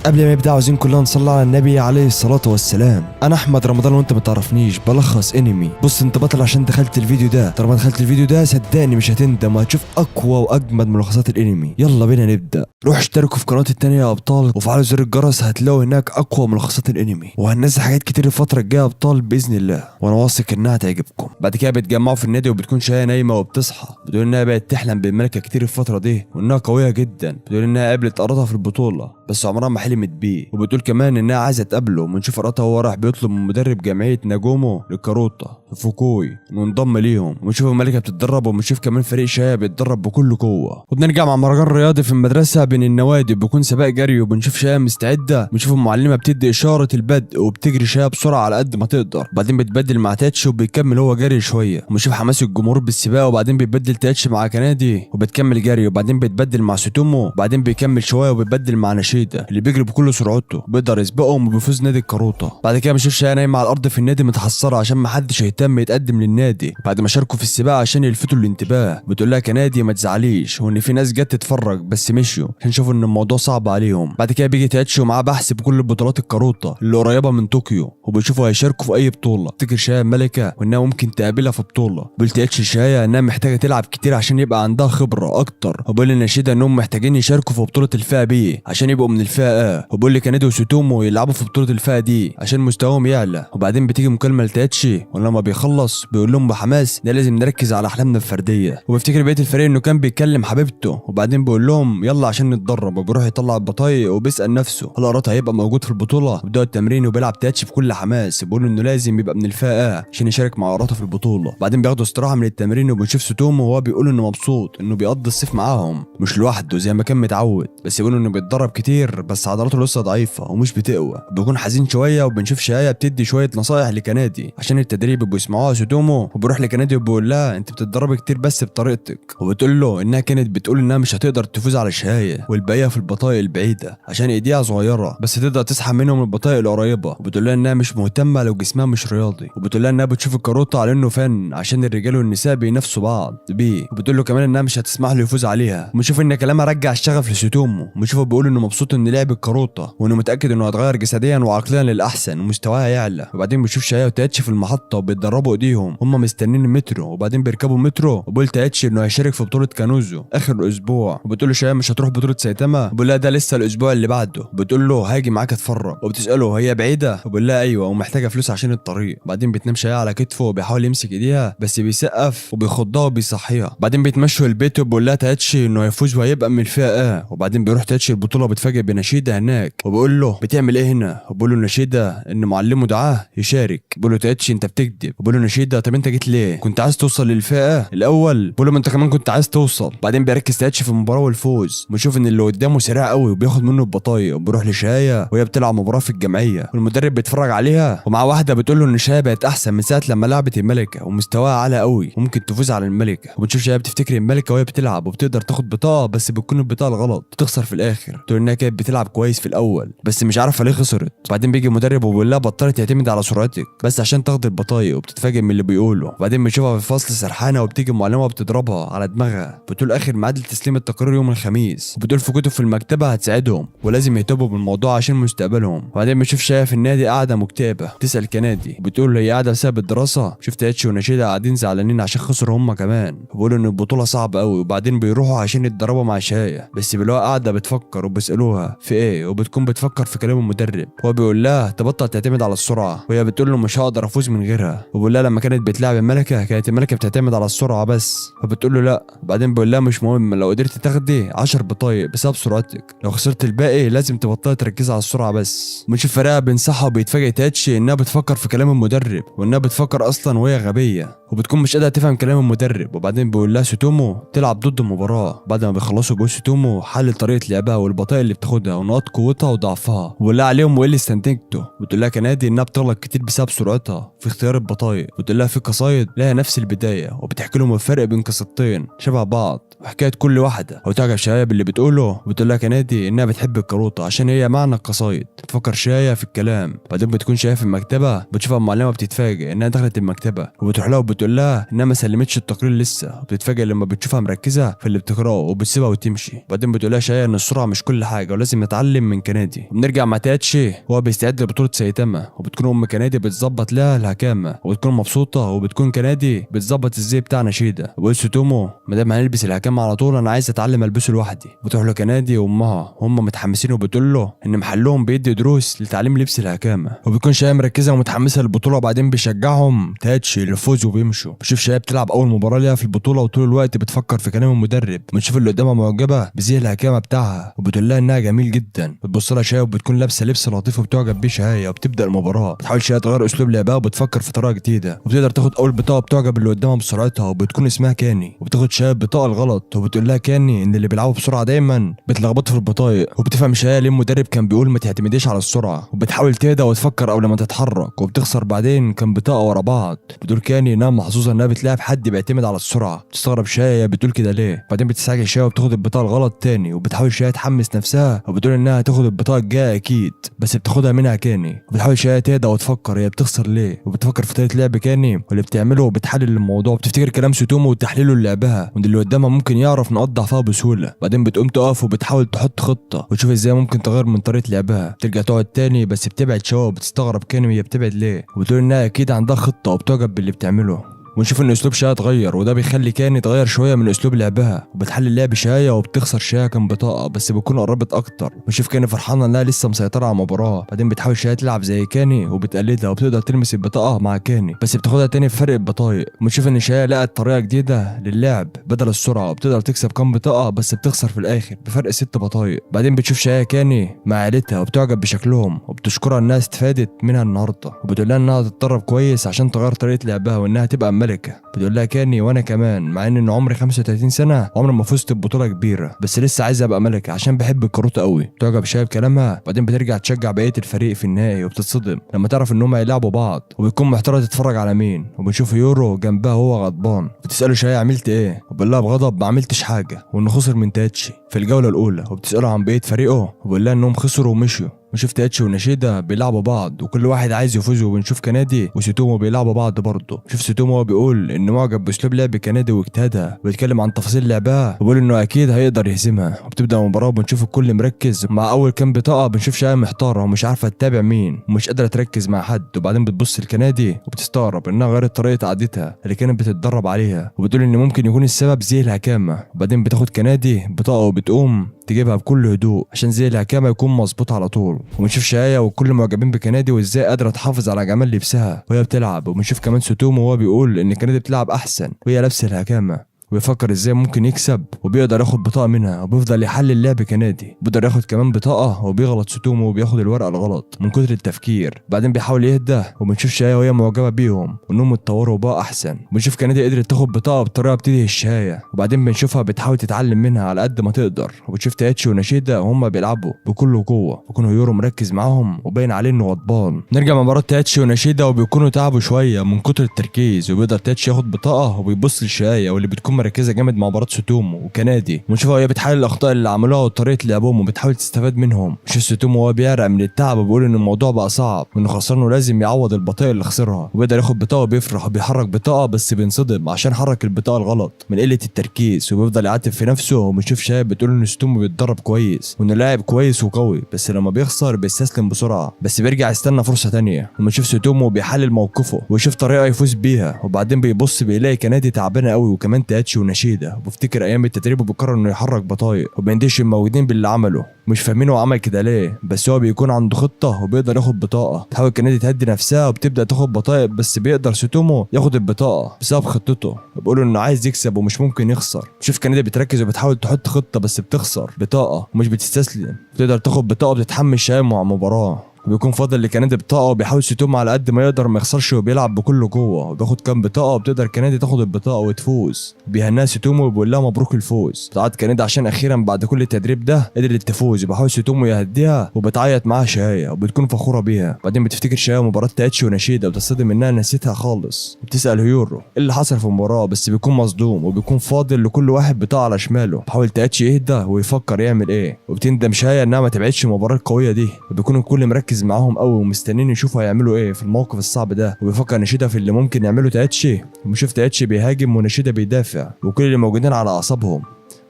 قبل ما نبدا عاوزين كلنا نصلي على النبي عليه الصلاة والسلام. انا احمد رمضان وانت ما تعرفنيش، بلخص انمي. بص انت بطل عشان دخلت الفيديو ده، طالما دخلت الفيديو ده صدقني مش هتندم وهتشوف اقوى واجمد ملخصات الانمي. يلا بينا نبدا. روح اشتركوا في قناتي التانية يا ابطال وفعلوا زر الجرس، هتلاقوا هناك اقوى ملخصات الانمي، وهننزل حاجات كتير الفترة الجاية يا ابطال باذن الله، وانا واثق انها تعجبكم. بعد كده بيتجمعوا في النادي وبتكون شايه نايمة وبتصحى، بتقول انها بقت تحلم بالملكه كتير الفترة دي وانها قوية جدا. بتقول انها قابلت اراتا في البطولة بس عمرها ما حلمت بيه، وبتقول كمان انها عايزه تقابله. وبنشوف اراتا وهو رايح بيطلب من مدرب جمعية ناجومو للكاروتا في فوكوي انه ينضم ليهم. وبنشوف الملكة بتتدرب، وبنشوف كمان فريق شايه بيتدرب بكل قوة. وبنرجع مع مهرجان رياضي في المدرسة بين النوادي، بيكون سباق جري، وبنشوف شايه مستعدة. بنشوف المعلمة بتدي اشارة البدء وبتجري شايه بسرعة على قد ما تقدر، بعدين بتبدل مع تاتشي وبيكمل هو جري شوية. وبنشوف حماس الجمهور بالسباق، وبعدين بيتبدل تاتشي مع كنادي وبتكمل جري، وبعدين بيتبدل مع سوتومو، وبعدين بيكمل شوية وبيتبدل مع نشيده اللي بيجري بكل سرعته، بيقدر يسبقهم وبيفوز نادي الكاروتا. بعد كده بنشوف شايه نايمة على الارض في النادي متحسره عشان ما حدش يهتم يتقدم للنادي بعد ما شاركوا في السباق عشان يلفتوا الانتباه. بتقول لها كنادي ما تزعليش، وان في ناس جت تتفرج بس مشيوا عشان شافوا ان الموضوع صعب عليهم. بعد كده بيجي تاتشي ومعاه بحث بكل بطولات الكاروتا اللي قريبه من طوكيو، وبيشوفوا هيشاركوا في اي بطوله. تفتكر شايه ملكه وانها ممكن تقابلها في بطوله. بيقول تاتشي شايه انها محتاجه تلعب كتير عشان يبقى عندها خبره اكتر، وبيقول لنشيده انهم محتاجين يشاركوا في بطوله الفئة B عشان يبقوا من الفئة A، وبيقول لكنادي وسوتومو يلعبوا في بطوله الفئة D عشان مستواهم يعلى. وبعدين بتيجي مكالمة لتاتشي، ولما بيخلص بيقول لهم بحماس ده لازم نركز على احلامنا الفردية. وبيفتكر بقية الفريق انه كان بيكلم حبيبته، وبعدين بيقول لهم يلا عشان نتدرب، وبيروح يطلع البطايق وبيسال نفسه هل اراتا هيبقى موجود في البطولة. بيبداوا التمرين وبيلعب تاتشي بكل حماس، بيقول انه لازم يبقى من الفئة A عشان يشارك مع اراتا في البطولة. بعدين بياخدوا استراحة من التمرين، وبنشوف سوتومو وهو بيقول انه مبسوط انه بيقضي الصيف معاهم مش لوحده زي ما كان متعود، بس بيقول انه بيتدرب كتير بس عضلاته لسه ضعيفة ومش بتقوى. بيكون حزين شوية، وبنشوف شايه بتدي شوية نصايح لكنادي عشان التدريب بيسمعوها سوتومو، وبيروح لكنادي وبيقول لها انت بتتدربي كتير بس بطريقتك، وبتقول له انها كانت بتقول انها مش هتقدر تفوز على شايه والباقيه في البطايق البعيدة عشان ايديها صغيرة بس تقدر تسحب منهم البطايق القريبة. وبتقول لها انها مش مهتمة لو جسمها مش رياضي، وبتقول لها انها بتشوف الكاروتا على انه فن عشان الرجال والنساء بينافسوا بعض بيه، وبتقول له كمان انها مش هتسمح له يفوز عليها. وبنشوف ان كلامها رجع الشغف لسوتومو، وبنشوفه بيقول انه مبسوط ان لعب الكاروتا وانه متاكد انه هيتغير جسديا وعقليا للاحسن ومستواه هيعلى. وبعدين بنشوف شايه وتاتشي في المحطة وبيتدربوا ايديهم، هم مستنيين المترو، وبعدين بيركبوا مترو. وبيقول تاتشي انه هيشارك في بطوله كانوزو اخر الاسبوع، وبتقول له شايه مش هتروح بطوله سايتاما؟ بيقول لها ده لسه الاسبوع اللي بعده. بتقول له هاجي معاك اتفرج، وبتساله هي بعيدة؟ وبيقول لها ايوه ومحتاجة فلوس عشان الطريق. بعدين بتنام شايه على كتفه وبيحاول يمسك ايديها بس بيسقف وبيخضها وبيصحيها. بعدين بيتمشوا البيت وبيقول لها تاتشي انه هيفوز وهيبقى من الفئة A. وبعدين بيروح تاتشي البطولة وبيتفاجئ بنشيده هناك، وبيقول له بتعمل ايه هنا؟ وبيقول له نشيده ان معلمه دعاه يشارك. بيقول له تاتشي انت بتكذب. وبيقول له نشيده طب انت جيت ليه؟ كنت عايز توصل للفئه الاول؟ بيقول له ما انت كمان كنت عايز توصل. بعدين بيركز تاتشي في المباراة والفوز، بنشوف ان اللي قدامه سريع قوي وبياخد منه البطايق. وبيروح لشايه وهي بتلعب مباراة في الجمعية، والمدرب بيتفرج عليها ومع واحدة بتقول له ان شايه بقت احسن من ساعة لما لعبت الملكة ومستواها عالي قوي وممكن تفوز على الملكة. وبتشوف شايه بتفتكر الملكة وهي بتلعب وبتقدر تاخد بطاقة بس بتكون البطاقة الغلط بتخسر في الاخر. تقول انها كانت بتلعب كويس في الاول بس مش عارفه ليه خسرت. بعدين بيجي المدرب وبيقول لها بطلت تعتمد على سرعتك بس عشان تاخد البطايق، وبتتفاجئ من اللي بيقوله. بعدين بنشوفها في الفصل سرحانه وبتيجي المعلمة وبتضربها على دماغها، بتقول اخر ميعاد لتسليم التقرير يوم الخميس، وبتقول في كتب في المكتبة هتساعدهم ولازم يهتموا بالموضوع عشان مستقبلهم. وبعدين بنشوف شايه في النادي قاعدة مكتئبه تسال كنادي، بتقول هي قاعدة بسبب الدراسة. شفت اتشي ونشيده قاعدين زعلانين عشان خسروا هم كمان، وبيقولوا ان البطولة صعبة قوي. وبعدين بيروحوا عشان يتدربوا مع شايه، بس بيلاقوها قاعدة بتفكر وبيسالوها في ايه، وبتكون بتفكر في كلام المدرب. هو بيقول لها تبطل تعتمد على السرعة، وهي بتقول له مش هقدر افوز من غيرها. وبيقول لها لما كانت بتلعب الملكة كانت الملكة بتعتمد على السرعة بس، فبتقول له لا. وبعدين بيقول لها مش مهم لو قدرت تاخدي 10 بطايق بسبب سرعتك، لو خسرت الباقي لازم تبطلي تركزي على السرعة بس. بنشوف فريقها بينصحها وبيتفاجئ تاتشي انها بتفكر في كلام المدرب وانها بتفكر اصلا وهي غبية، وبتكون مش قادرة تفهم كلام المدرب. وبعدين بيقول لها سوتومو تلعب ضد المباراة. بعد ما بيخلصوا بيقول سوتومو حل طريقه لعبها والبطايق اللي بتاخدها ونقاط قوتها وضعفها، وبيقول لها عليهم وايه اللي استنتجته. بتقول لها كنادي انها بتغلط كتير بسبب سرعتها في اختيار البطايق. بتقول لها في قصايد لها نفس البداية، وبتحكي لهم الفرق بين قصتين شبه بعض. وحكاية كل واحدة. وتعجب شاية باللي بتقوله، وبتقول لها كنادي انها بتحب الكاروتا عشان هي معنى القصايد. تفكر شاية في الكلام. بعدين بتكون شاية في المكتبة، بتشوفها المعلمة بتتفاجئ انها دخلت المكتبة، وبتروح لها وبتقول لها انها ما سلمتش التقرير لسه. وبتتفاجئ لما بتشوفها مركزه في اللي بتقراه وبتسيبها وتمشي. بعدين بتقول لها شاية ان السرعة مش كل حاجة ولازم نتعلم من كنادي. وبنرجع مع تاتشي وهو بيستعد لبطولة سايتاما، وبتكون ام كنادي بتظبط لها الهكامه وبتكون مبسوطة، وبتكون كنادي بتظبط الزي بتاع نشيده. وبيقول سوتومو ما دام هنلبس الهكامه على طول انا عايز اتعلم البسه لوحدي. بتروح له كنادي وامها هم متحمسين، وبتقول له ان محلهم بيدي دروس لتعليم لبس الهكامه. وبتكون شاية مركزه ومتحمسه للبطولة، وبعدين بيشجعهم تاتشي للفوز وبيمشوا. بشوف شاية بتلعب اول مباراة ليها في البطولة، وطول الوقت بتفكر في كلام المدرب. بنشوف اللي قدامها معجبه بزي الهكامه بتاعها وبتقول لها انها جميل جدا. بتبص لها شاية وبتكون لابسه لبس لطيف وبتعجب بيه شاية. وبتبدا المباراة، بتحاول شاية تغير اسلوب لعبها وبتفكر في طريقه جديدة، وبتقدر تاخد اول بطاقة بتعجب اللي قدامها بسرعتها وبتكون اسمها كاني. وبتاخد شاية البطاقة الغلط، وبتقول لها كاني ان اللي بيلعبوا بسرعة دايما بيتلخبطوا في البطايق. وبتفهم شاية ليه المدرب كان بيقول ما تعتمديش على السرعة، وبتحاول تهدى وتفكر قبل ما تتحرك، وبتخسر بعدين كام بطاقة ورا بعض. بتقول كاني انها محظوظة انها بتلعب حد بيعتمد على السرعة. بتستغرب شاية بتقول كده ليه. بعدين بتستعجل شاية وبتاخد البطاقة الغلط تاني، وبتحاول شاية تحمس نفسها وبتقول انها هتاخد البطاقة الجاية اكيد، بس بتاخدها منها كاني. وبتحاول شاية تهدى وتفكر هي بتخسر ليه، وبتفكر في طريقه لعب كاني واللي بتعمله، وبتحلل الموضوع، وبتفتكر كلام سوتومو وتحليله للعبها، وان اللي قدامها ممكن يعرف نقاط ضعفها بسهولة. بعدين بتقوم تقف وبتحاول تحط خطه وتشوف ازاي ممكن تغير من طريقه لعبها. ترجع تقعد تاني بس بتبعد شوية، وبتستغرب كاني وهي بتبعد ليه، وبتقول انها اكيد عندها خطه وبتعجب باللي بتعمله. ونشوف ان اسلوب شاية اتغير، وده بيخلي كاني تغير شوية من اسلوب لعبها، وبتحلل لعب شاية وبتخسر شاية كام بطاقة بس بتكون قربت اكتر. بنشوف كاني فرحانة انها لسه مسيطرة على المباراة. بعدين بتحاول شاية تلعب زي كاني وبتقلدها، وبتقدر تلمس البطاقة مع كاني بس بتاخدها تاني بفرق البطايق. بنشوف ان شاية لقت طريقه جديدة للعب بدل السرعة، وبتقدر تكسب كام بطاقة بس بتخسر في الاخر بفرق 6 بطايق. بعدين بتشوف شاية كاني مع عيلتها وبتعجب بشكلهم، وبتشكرها انها استفادت منها النهارده، وبتقول لها انها تتدرب كويس عشان تغير طريقه لعبها وانها تبقى ملكه. بتقول لها كاني وانا كمان مع ان عمري 35 سنة عمري ما فزت ببطولة كبيرة بس لسه عايزه ابقى ملكه عشان بحب الكاروتا قوي. بتعجب شاية بكلامها. بعدين بترجع تشجع بقية الفريق في النهائي، وبتتصدم لما تعرف ان هم هيلعبوا بعض، وبتكون محتارة تتفرج على مين. وبنشوف يورو جنبها وهو غضبان، بتساله شاية عملت ايه، وبيقول لها بغضب ما عملتش حاجة وانه خسر من تاتشي في الجولة الاولى. وبتساله عن بقية فريقه وبيقول لها انهم خسروا ومشوا. بنشوف تاتشي ونشيدة بيلعبوا بعض وكل واحد عايز يفوز، وبنشوف كنادي وسوتومو بيلعبوا بعض برضه. بنشوف سوتومو وهو بيقول انه معجب باسلوب لعب كنادي واجتهادها، وبيتكلم عن تفاصيل لعبها وبيقول انه اكيد هيقدر يهزمها. وبتبدا المباراة وبنشوف الكل مركز. مع اول كام بطاقة بنشوف شاية محتارة ومش عارفه تتابع مين ومش قادرة تركز مع حد. وبعدين بتبص لكنادي وبتستغرب انها غيرت طريقه عادتها اللي كانت بتتدرب عليها، وبتقول ان ممكن يكون السبب زي الهكامه. وبعدين بتاخد كنادي بطاقة وبتقوم تجيبها بكل هدوء عشان زي الهكامه يكون مظبوط على طول. وبنشوف شاية وكل معجبين بكنادي وازاي قادرة تحافظ على جمال لبسها وهي بتلعب. وبنشوف كمان سوتومو وهو بيقول ان كنادي بتلعب احسن وهي لابسه الهكامه، ويفكر ازاي ممكن يكسب وبيقدر ياخد بطاقة منها، وبيفضل يحلل لعب كنادي. بيقدر ياخد كمان بطاقة وبيغلط سوتومو وبياخد الورقة الغلط من كتر التفكير. بعدين بيحاول يهدى، وبنشوف شاية وهي معجبه بيهم وانهم اتطوروا وبقى احسن. بنشوف كنادي قدرت تاخد بطاقة بطريقة بتدهش شاية، وبعدين بنشوفها بتحاول تتعلم منها على قد ما تقدر. وبتشوف تاتشي ونشيدة وهم بيلعبوا بكل قوة، ويكون هيورو مركز معاهم وباين عليه انه غضبان. نرجع مباراة تاتشي ونشيدة وبيكونوا تعبوا شوية من كتر التركيز، وبيقدر تاتشي ياخد بطاقة وبيبص لشاية واللي بتكون مركزه جامد مع مباراة سوتومو وكنادي. ونشوفها وهي بتحلل الاخطاء اللي عملوها وطريقه لعبهم وبتحاول تستفاد منهم. نشوف سوتومو وهو بيعرق من التعب وبيقول ان الموضوع بقى صعب وانه خسران ولازم يعوض البطاقة اللي خسرها. وبيقدر ياخد بطاقة وبيفرح وبيحرك بطاقة بس بينصدم عشان حرك البطاقة الغلط من قلة التركيز، وبيفضل يعاتب في نفسه. وبنشوف شايب بتقول ان سوتومو بيتدرب كويس وانه لاعب كويس وقوي بس لما بيخسر بيستسلم بسرعة، بس بيرجع يستنى فرصة تانية. وبنشوف سوتومو بيحلل موقفه ويشوف طريقه يفوز بيها، وبعدين بيبص بيلاقي كنادي تعبانة قوي وكمان تاتشي ونشيده، وبفتكر ايام التدريب وبيقرر انه يحرك بطايق، وبيندهش الموجودين باللي عمله مش فاهمين هو عمل كده ليه، بس هو بيكون عنده خطه وبيقدر ياخد بطاقة. تحاول كنادي تهدي نفسها وبتبدا تاخد بطايق بس بيقدر سوتومو ياخد البطاقة بسبب خطته، بيقولوا انه عايز يكسب ومش ممكن يخسر. شوف كنادي بتركز وبتحاول تحط خطه بس بتخسر بطاقة ومش بتستسلم، بتقدر تاخد بطاقة وبتتحمس شاية مع المباراة. وبيكون فاضل لكنادي بطاقة، وبيحاول سوتومو على قد ما يقدر ما يخسرش وبيلعب بكل قوة وبياخد كام بطاقة، وبتقدر كنادي تاخد البطاقة وتفوز. بيهناها سوتومو وبيقول لها مبروك الفوز. بتعيط كنادي عشان اخيرا بعد كل التدريب ده قدرت تفوز. وبيحاول سوتومو يهديها وبتعيط معاها شهايه وبتكون فخورة بيها. بعدين بتفتكر شهايه مباراة تاتشي ونشيده وبتصدم انها نسيتها خالص. وبتسال هيورو ايه اللي حصل في المباراة، بس بيكون مصدوم وبيكون فاضل لكل واحد بطاقة على شماله. بحاول تاتشي يهدى ويفكر يعمل ايه، وبتندم شهايه انها ما تبعدش المباراة القوية دي. وبيكون الكل مركز معاهم قوي ومستنيين يشوفوا هيعملوا ايه في الموقف الصعب ده. وبيفكر نشيده في اللي ممكن يعمله تاتشي، وبيشوف تاتشي بيهاجم ونشيده بيدافع وكل اللي موجودين على اعصابهم.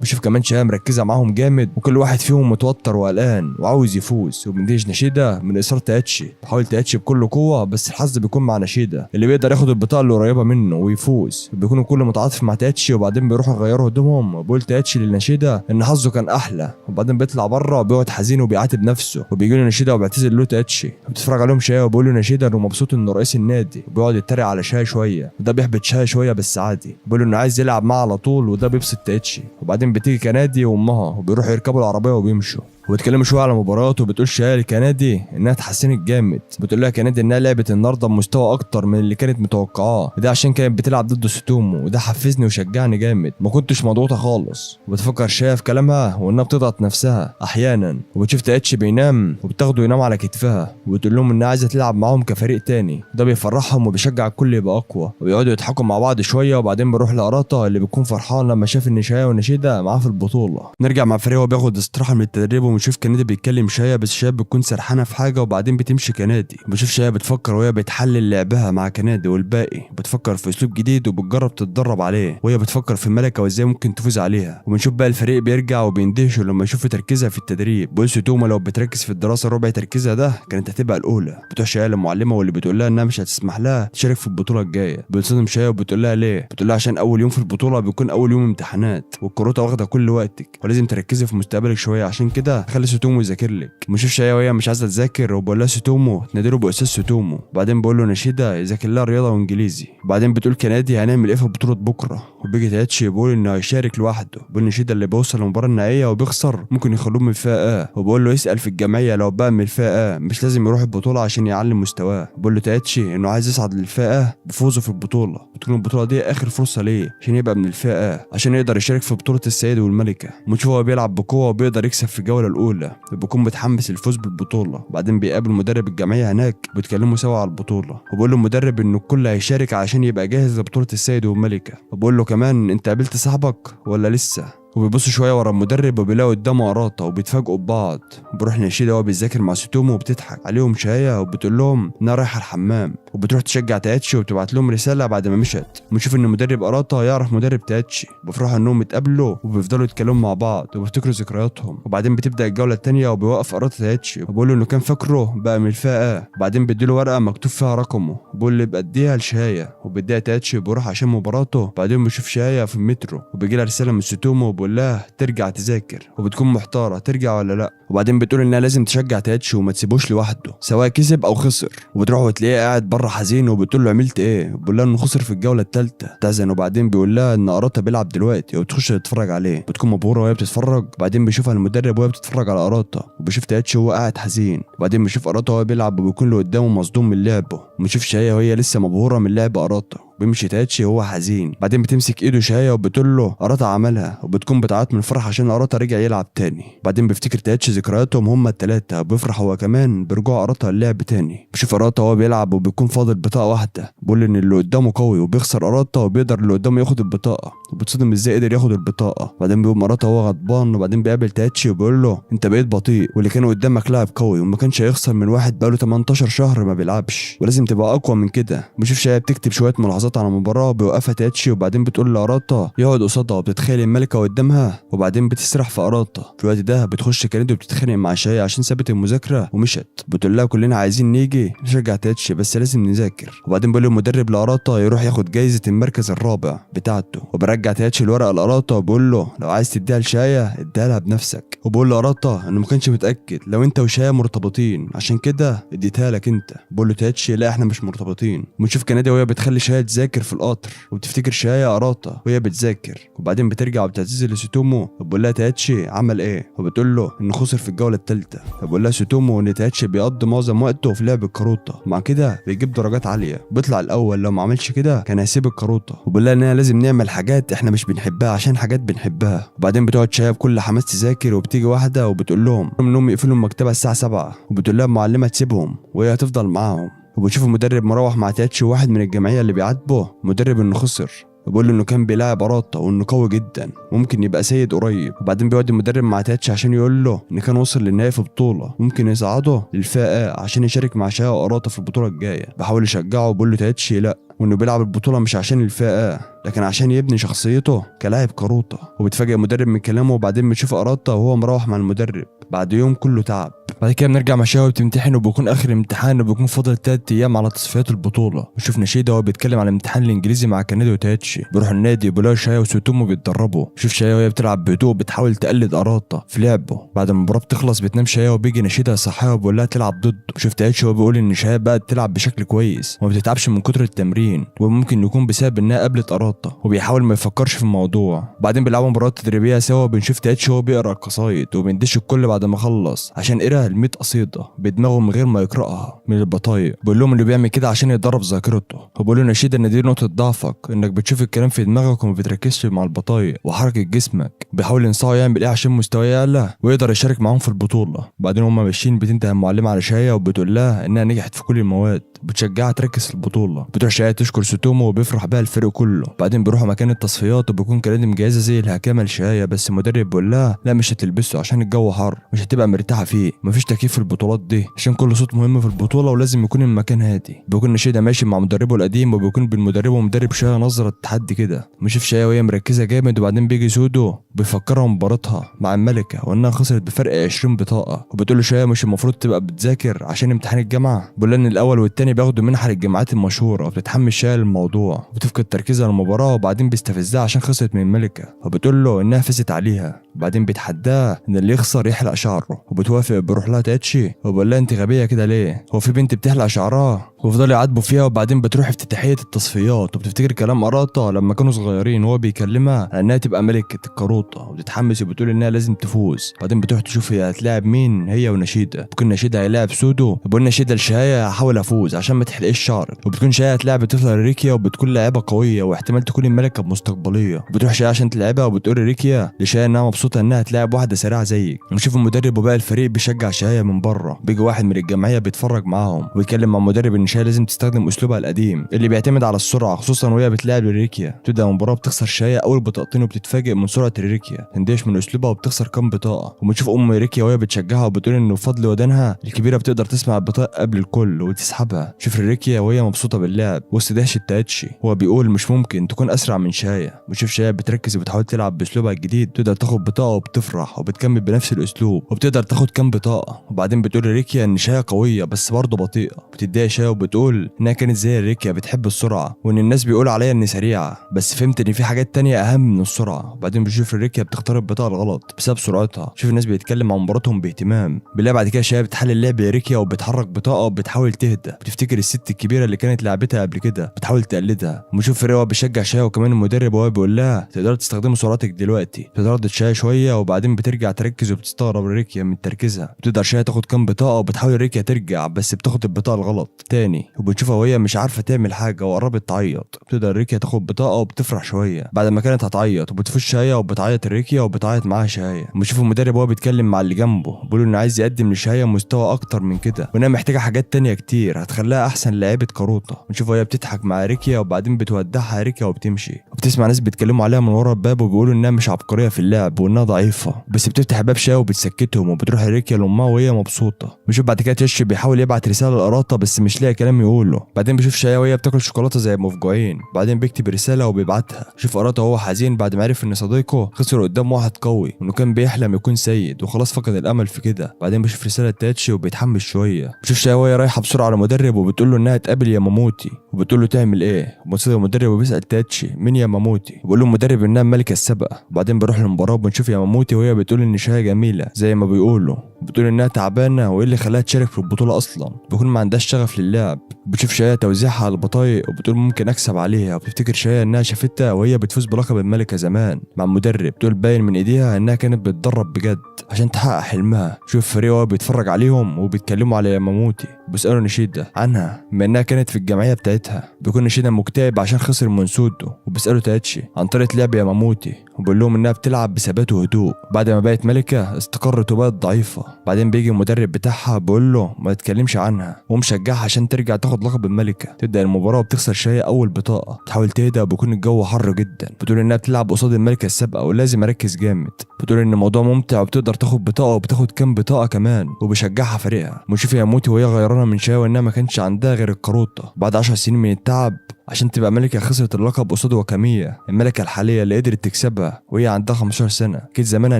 بشوف كمان شهاب مركزه معاهم جامد وكل واحد فيهم متوتر وقلقان وعاوز يفوز. وبندهش نشيده من اصرار تاتشي، بحاول تاتشي بكل قوة بس الحظ بيكون مع نشيده اللي بيقدر ياخد البطاقة اللي قريبه منه ويفوز. وبيكونوا الكل متعاطف مع تاتشي، وبعدين بيروحوا يغيروا هدومهم. وبيقول تاتشي للنشيده ان حظه كان احلى، وبعدين بيطلع بره وبيقعد حزين وبيعاتب نفسه. وبيجي له نشيده وبيعتذر له تاتشي. وبتتفرج عليهم شاي وبيقول له نشيده انه مبسوط انه رئيس النادي، وبيقعد يتريق على شاي شوية وده بيحبط شاي شوية بس عادي. بيقول له انه عايز يلعب معاه على طول وده بيبسط تاتشي. وبعدين بتيجي كنادي وامها وبيروحوا يركبوا العربية وبيمشوا. وبيتكلموا شوية على مباراته، وبتقول شاي لكنادي انها اتحسنت جامد. بتقول لها كنادي انها لعبت النهارده بمستوى اكتر من اللي كانت متوقعاه، وده عشان كانت بتلعب ضد سوتومو، وده حفزني وشجعني جامد، ما كنتش مضغوطه خالص. وبتفكر شاي في كلامها وانها بتضغط نفسها احيانا. وبتشوف تاتشي بينام وبتاخده ينام على كتفها، وبتقول لهم انها عايزه تلعب معاهم كفريق تاني، وده بيفرحهم وبيشجع الكل يبقى اقوى. وبيقعدوا يضحكوا مع بعض شوية، وبعدين بيروح لاراتا اللي بيكون فرحان لما شاف ان شايا ونشيده معاه في البطولة. نرجع مع فريق وهو بياخد استراحة من التدريب، وبنشوف كنادي بيتكلم شايا بس شايا بتكون سرحانه في حاجة، وبعدين بتمشي كنادي. بشوف شايا بتفكر وهي بتحلل لعبها مع كنادي والباقي، بتفكر في اسلوب جديد وبتجرب تتدرب عليه، وهي بتفكر في الملكة وازاي ممكن تفوز عليها. وبنشوف بقى الفريق بيرجع وبيندهشوا لما يشوفوا تركيزها في التدريب. بيقول سوتوما لو بتركز في الدراسة ربع تركيزها ده كانت هتبقى الاولى. بتروح شايا للمعلمه واللي بتقول لها انها مش هتسمح لها تشارك في البطولة الجاية. بتصدم شايا وبتقول لها ليه؟ بتقول لها عشان اول يوم في البطولة بيكون اول يوم امتحانات والكروته واخده كل وقتك، ولازم تركزي في مستقبلك شوية، عشان كده خلي سوتومو يذاكر لك. بشوف شايا وهي مش عايزه تذاكر، وبقول لها سوتومو تناديله باستاذ سوتومو. بعدين بقول له نشيده يذاكر لها رياضة وانجليزي. بعدين بتقول كنادي هنعمل ايه في بطوله بكره، وبيجي تاتشي بيقول انه هيشارك لوحده. بيقول نشيده اللي بيوصل للمباراة النهائية وبيخسر ممكن يخلوه من الفئة ا، وبقول له يسال في الجمعية لو بقى من الفئة ا مش لازم يروح البطولة عشان يعلي مستواه. بقول له تاتشي انه عايز يصعد للفئه بفوزه في البطولة، بتكون البطولة دي اخر فرصة ليه عشان يبقى من الفئة ا عشان يقدر يشارك في بطوله السيد والملكة. بنشوف هو بيلعب بقوة وبيقدر يكسب في الجولة الاولى، بيكون متحمس للفوز بالبطولة. بعدين بيقابل مدرب الجمعية هناك بيتكلموا سوا على البطولة، وبيقول له المدرب انه الكل هيشارك عشان يبقى جاهز لبطولة السيد والملكة. وبيقول له كمان انت قابلت صاحبك ولا لسه؟ وبيبصوا شوية ورا المدرب وبيلاقوا قدامه اراتا وبيتفاجئوا ببعض. بيروح نشيده وهو بيذاكر مع سوتومو وبتضحك عليهم شايا وبتقول لهم انها رايحة الحمام، وبتروح تشجع تاتشي وبتبعت لهم رسالة بعد ما مشت. بنشوف ان مدرب اراتا يعرف مدرب تاتشي، بيفرحوا انهم اتقابلوا وبيفضلوا يتكلموا مع بعض وبيفتكروا ذكرياتهم. وبعدين بتبدا الجولة الثانية وبيوقف اراتا تاتشي وبيقول له انه كان فاكره بقى من الفئة. بعدين بيديله ورقة مكتوب فيها رقمه وبيقول له يبقى اديها لشايا، وبيديها تاتشي وبيروح عشان مباراته. بعدين بيشوف شايا في المترو وبيجي لها رسالة من سوتومو وبيقول لها ترجع تذاكر، وبتكون محتارة ترجع ولا لا. وبعدين بتقول انها لازم تشجع تاتشي وما تسيبوش لوحده سواء كسب او خسر. وبتروح وتلاقيه قاعد بره حزين وبتقول له عملت ايه؟ بيقول لها انه خسر في الجولة الثالثة. تحزن وبعدين بيقول لها ان اراتا بيلعب دلوقتي وبتخش تتفرج عليه. بتكون مبهوره وهي بتتفرج. بعدين بيشوفها المدرب وهي بتتفرج على اراتا، وبيشوف تاتشي وهو قاعد حزين. وبعدين بيشوف اراتا وهو بيلعب وبيكون اللي قدامه مصدوم من لعبه. وبنشوف شايا وهي لسه مبهوره من لعب اراتا. بيمشي تاتشي وهو حزين. بعدين بتمسك ايده شايا وبتقول له اراتا عملها، وبتكون بتعيط من الفرح عشان اراتا رجع يلعب تاني. بعدين بيفتكر تاتشي ذكرياتهم هما التلاتة، وبيفرح هو كمان برجوع اراتا اللعب تاني. بشوف اراتا وهو بيلعب وبيكون فاضل بطاقة واحدة، بيقول ان اللي قدامه قوي وبيخسر اراتا وبيقدر اللي قدامه ياخد البطاقة، وبتصدم ازاي قدر ياخد البطاقة. بعدين بيقوم اراتا وهو غضبان، وبعدين بيقابل تاتشي وبيقول له انت بقيت بطيء واللي كان قدامك لاعب قوي وما كانش هيخسر من واحد بقاله 18 شهر ما بيلعبش، ولازم تبقى اقوى من كده. بشوف شايا بتكتب شوية ملاحظات على المباراة بيوقفها تاتشي، وبعدين بتقول لاراتا يقعد قصادها وبتتخيل الملكة قدامها، وبعدين بتسرح في اراتا. في الوقت ده بتخش كنادي وبتتخانق مع شايا عشان سابت المذاكرة ومشت. بتقول لها كلنا عايزين نيجي نشجع تاتشي بس لازم نذاكر. وبعدين بيقول المدرب لاراتا يروح ياخد جايزة المركز الرابع بتاعته، وبرجع تاتشي الورقة لاراتا وبيقول له لو عايز تديها لشايا اديها لها بنفسك. وبقول لاراتا انه ما كانش متاكد لو انت وشايا مرتبطين عشان كده اديتها لك انت. بقول له تاتشي لا احنا مش مرتبطين. بنشوف كنادي وهي بتخلي شايا تذاكر بتذاكر في القطر، وبتفتكر شايا اراتا وهي بتذاكر. وبعدين بترجع وبتعتذر لسوتومو وبتقول لها تاتشي عمل ايه، وبتقول له انه خسر في الجولة الثالثة. فبقول لها سوتومو ان تاتشي بيقضي معظم وقته في لعب الكاروتا، مع كده بيجيب درجات عالية بيطلع الاول، لو ما عملش كده كان هيسيب الكاروتا. وبقول لها اننا لازم نعمل حاجات احنا مش بنحبها عشان حاجات بنحبها. وبعدين بتقعد شايا بكل حماس تذاكر، وبتيجي واحدة وبتقول لهم انهم يقفلوا المكتبة الساعة 7، وبتقول لها المعلمة تسيبهم وهي هتفضل معاهم. وبتشوف المدرب مروح مع تاتشي واحد من الجمعية اللي بيعاتبه مدرب انه خسر، وبيقول له انه كان بيلاعب اراتا وانه قوي جدا ممكن يبقى سيد قريب. وبعدين بيقعد المدرب مع تاتشي عشان يقول له ان كان وصل للنهائي في بطوله ممكن يصعده للفئه عشان يشارك مع شايا واراتا في البطولة الجاية. بحاول يشجعه وبيقول له تاتشي لا، وانه بيلعب البطولة مش عشان الفئة لكن عشان يبني شخصيته كلاعب كاروتا. وبيتفاجئ المدرب من كلامه. وبعدين بنشوف اراتا وهو مروح مع المدرب بعد يوم كله تعب. بعد كده بنرجع مع شاوي بتمتحن، وبيكون اخر امتحان وبيكون فاضل 3 ايام على تصفيات البطولة. بنشوف نشيده وهو بيتكلم على الامتحان الانجليزي مع كانيدو وتاتشي. بيروحوا النادي وبيلاقوا شايا وسوتومو بيتدربوا. بشوف شايا وهي بتلعب بهدوء بتحاول تقلد اراتا في لعبه. بعد ما المباراة بتخلص بتنام شايا وبيجي نشيده يصحيها وبيقول لها تلعب ضده. بشوف تاتشي وهو بيقول ان شايا بقت تلعب بشكل كويس وما بتتعبش من كتر التمرين، وممكن يكون بسبب انها قابلت اراتا، وبيحاول ما يفكرش في الموضوع. بعدين بيلعبوا مباراة تدريبية سوا. بنشوف تاتشي وهو بيقرا القصايد وبيندش الكل بعد ما خلص عشان قرا ال 100 قصيدة بدماغه من غير ما يقراها من البطايق. بيقول لهم انه بيعمل كده عشان يدرب ذاكرته. وبيقول له نشيد ان دي نقطة ضعفك، انك بتشوف الكلام في دماغك وما بتركزش مع البطايق وحركه جسمك. بيحاول ينصحه يعمل ايه عشان مستواه يعلى ويقدر يشارك معاهم في البطولة. بعدين هما ماشيين بتنتهي المعلمة على شايا وبتقول لها انها نجحت في كل المواد، بتشجعها تركز في البطولة. بتروح شايا تشكر سوتومو وبيفرح بيها الفريق كله. بعدين بيروحوا مكان التصفيات وبيكون كريدي مجهزة زي الهكامه لشايا، بس المدرب بيقول لها لا مش هتلبسه عشان الجو حر، مش هتبقى مرتاحة فيه، مفيش تكييف في البطولات دي عشان كل صوت مهم في البطولة ولازم يكون المكان هادي. بيكون نشيده ماشي مع مدربه القديم، وبيكون بين مدربه ومدرب شايا نظره تحدي كده. بنشوف شايا وهي مركزه جامد. وبعدين بيجي سودو بيفكرها مباراتها مع الملكة وانها خسرت بفرق 20 بطاقة، وبتقول له شايا مش المفروض تبقى بتذاكر عشان امتحان الجامعة. بيقول لها ان الاول والتاني بياخدوا منحه للجامعات المشهورة، وبتتحمس شايا للموضوع وبتفقد تركيزها للمباراة. وبعدين بيستفزها عشان خسرت من الملكة، فبتقول له انها فزت عليها. وبعدين بيتحداها ان اللي يخسر يحلق شعره، وبتوافق. بيروح لها تاتشي وبقول لها انت غبية كده ليه، هو في بنت بتحلق شعرها؟ وفضلوا يعاتبوا فيها. وبعدين بتروح افتتاحيه التصفيات وبتفتكر كلام اراتا لما كانوا صغيرين وهو بيكلمها على انها تبقى ملكه الكاروتا، وبتتحمس وبتقول انها لازم تفوز. بعدين بتروح تشوف هي هتلاعب مين هي ونشيده. بتكون نشيده هيلاعب سودو، بيقول نشيده لشايا هحاول افوز عشان ما تحلقش شعرك. وبتكون شايا هتلاعب الطفلة ريكيا، وبتكون لاعبه قوية واحتمال تكون الملكة المستقبلية. بتروح شايا عشان تلعبها، وبتقول ريكيا لشايا انها مبسوطة انها تلاعب واحدة سريعة زيك. ونشوف المدرب وباقي الفريق بيشجع شايا من بره. بيجي واحد من الجمعية بيتفرج معاهم وبيتكلم مع المدرب ان شايا لازم تستخدم اسلوبها القديم اللي بيعتمد على السرعة، خصوصا وهي بتلاعب ريكيا. بتبدا المباراة بتخسر شايا اول بطاقتين، وبتتفاجئ من سرعة ريكيا، تندهش من اسلوبها وبتخسر كام بطاقة. وبنشوف ام ريكيا وهي بتشجعها وبتقول انه بفضل ودانها الكبيرة بتقدر تسمع البطاقة قبل الكل وتسحبها. شوف ريكيا وهي مبسوطة باللعب وسط دهشة تاتشي، هو بيقول مش ممكن تكون اسرع من شايا. بنشوف شايا بتركز وبتحاول تلعب باسلوبها الجديد، تقدر تاخد بطاقة وبتفرح وبتكمل بنفس الاسلوب وبتقدر تاخد كام بطاقة. وبعدين بتقول ريكيا ان شايا قوية بس برضه بطيئه. بتتضايق شايا وبتقول انها كانت زي ريكيا بتحب السرعة وان الناس بيقولوا عليا اني سريعة، بس فهمت ان في حاجات تانية اهم من السرعة. وبعدين بشوف ريكيا بتختار البطاقة الغلط بسبب سرعتها. شوف الناس بيتكلم عن مباراتهم باهتمام. بنلاقي بعد كده شايا بتحلل لعب ريكيا وبتحرك بطاقة وبتحاول تهدى، بتفتكر الست الكبيرة اللي كانت لعبتها قبل كده بتحاول تقلدها. وبنشوف فريق بيشجع شايا وكمان المدرب وهو بيقول لها تقدر تستخدمي سرعتك دلوقتي. بتردد شايا شوية وبعدين بترجع تركز وبتستغرب ريكيا من تركيزها. بتقدر شايا تاخد كام بطاقة وبتحاول ريكيا ترجع بس بتاخد البطاقة الغلط تاني، وبتشوفها وهي مش عارفه تعمل حاجة وقربت تعيط. بتقدر ريكيا تاخد بطاقة وبتفرح شوية بعد ما كانت هتعيط، وبتفوز شايا وبتعيط ريكيا وبتعيط معاها شايا. وبنشوف المدرب وهو بيتكلم مع اللي جنبه بيقول انه عايز يقدم لشايا مستوى اكتر من كده وانها محتاجه حاجات تانية كتير هتخليها احسن لاعيبه كاروتا. بنشوف وهي بتضحك مع ريكيا وبعدين بتودعها ريكيا وبتمشي، وبتسمع ناس بيتكلموا عليها من ورا الباب وبيقولوا انها مش عبقرية في اللعب وانها ضعيفة، بس بتفتح باب شايا وبتسكتهم وبتروح ريكيا لامها وهي مبسوطة. بنشوف بعد كده تشي بيحاول يبعت رسالة لأراتا بس مش لاقي كلام يقوله. بعدين بيشوف شايا وهي بتاكل شوكولاتة زي المفجوعين، بعدين بيكتب رسالة وبيبعتها. شوف اراتا وهو حزين بعد ما عرف ان صديقه خسر قدام واحد قوي وانه كان بيحلم يكون سيد وخلاص فقد الامل في كده. بعدين بيشوف رسالة تاتشي وبيتحمس شوية. بشوف شايا وهي رايحة بسرعة على المدرب وبتقول له انها تقابل ياماموتي وبتقول له تعمل ايه. وبتصل المدرب وبيسال تاتشي مين ياماموتي، وبيقول له المدرب انها الملكة السابقة. وبعدين بيروح للمباراة وبنشوف ياماموتي وهي بتقول ان شايا جميلة زي ما بيقولوا، بتقول انها تعبانة وايه اللي خلاها تشارك في البطولة اصلا، بيكون ما عندهاش شغف للعب. اللعب. بتشوف شاية توزيعها على البطايق وبتقول ممكن اكسب عليها. وبتفتكر شاية انها شافتها وهي بتفوز بلقب الملكة زمان مع المدرب. بتقول باين من ايديها انها كانت بتدرب بجد عشان تحقق حلمها. شوف الفريق وهو بيتفرج عليهم وبيتكلموا على ياماموتي. بيسألوا نشيدة عنها بما انها كانت في الجمعية بتاعتها. بيكون نشيدة مكتئب عشان خسر من سودو، وبيسألوا تاتشي عن طريقة لعب ياماموتي وبيقول لهم انها بتلعب بثبات وهدوء. بعد ما بقت ملكة استقرت وبقت ضعيفة. بعدين بيجي المدرب بتاعها بيقول له ما تتكلمش عنها ومشجعها عشان ترجع تاخد لقب الملكة. تبدأ المباراة وبتخسر شاية اول بطاقة. تحاول تهدى وبيكون الجو حر جدا. بتقول انها بتلعب قصاد الملكة السابقة ولازم اركز جامد. بتقول ان الموضوع ممتع وبتقدر تاخد بطاقة وبتاخد كام بطاقة كمان، وبيشجعها فريقها. بنشوف ياموتي وهي غيرانة من شاية وانها ما كانش عندها غير الكاروطة. بعد 10 سنين من التعب عشان تبقى ملكة خسرت اللقب قصاد واكاميا الملكة الحالية اللي قدرت تكسبها وهي عندها 15 سنة. أكيد زمانها